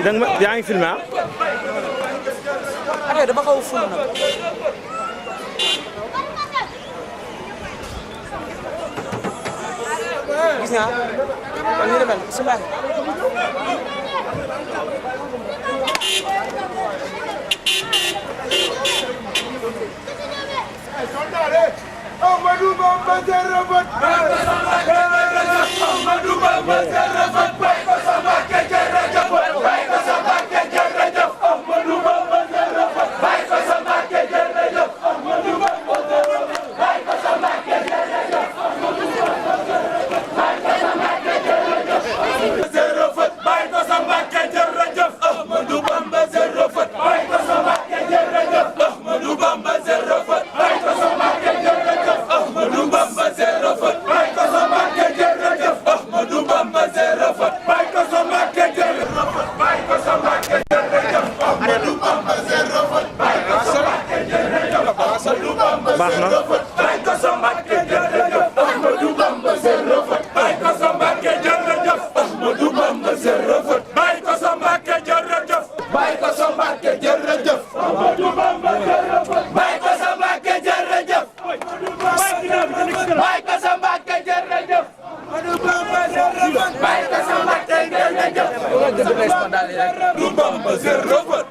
yaa ngi filmé ah. affaire dama xaw a ful nag. gis nga kon ñu demee si baax Amadou Bamba Zerofat Amadou Bamba Zerofat bay ko sa Mbacké jërëjëf bay ko sa Mbacké jërëjëf Amadou Bamba Zerofat bay ko sa Mbacké jërëjëf Amadou Bamba Zerofat bay ko sa Mbacké jërëjëf Amadou Bamba Zerofat bay ko sa Mbacké jërëjëf Amadou Bamba Zerofat bay ko sa Mbacké jërëjëf Amadou Bamba Zerofat bay ko sa Mbacké jërëjëf Ahmadou Bamba Zerofat bay ko sa Mbacké jërëjëf Ahmadou Bamba Zerofat bay ko sa Mbacké jërëjëf bay ko sa Mbacké jërëjëf Ahmadou Bamba Zerofat bay ko sa Mbacké jërëjëf Ahmadou Bamba Zerofat bay ko sa Mbacké jërëjëf Ahmadou Bamba Zerofat bay ko sa Mbacké jërëjëf Ahmadou Bamba Zerofat bay ko sa Mbacké jërëjëf bay ko sa Mbacké jërëjëf Ahmadou Bamba Zerofat bay ko sa Mbacké jërëjëf bay ko sa Mbacké jërëjëf Ahmadou Bamba Zerofat bay ko sa Mbacké jërëjëf Ahmadou Bamba Zerofat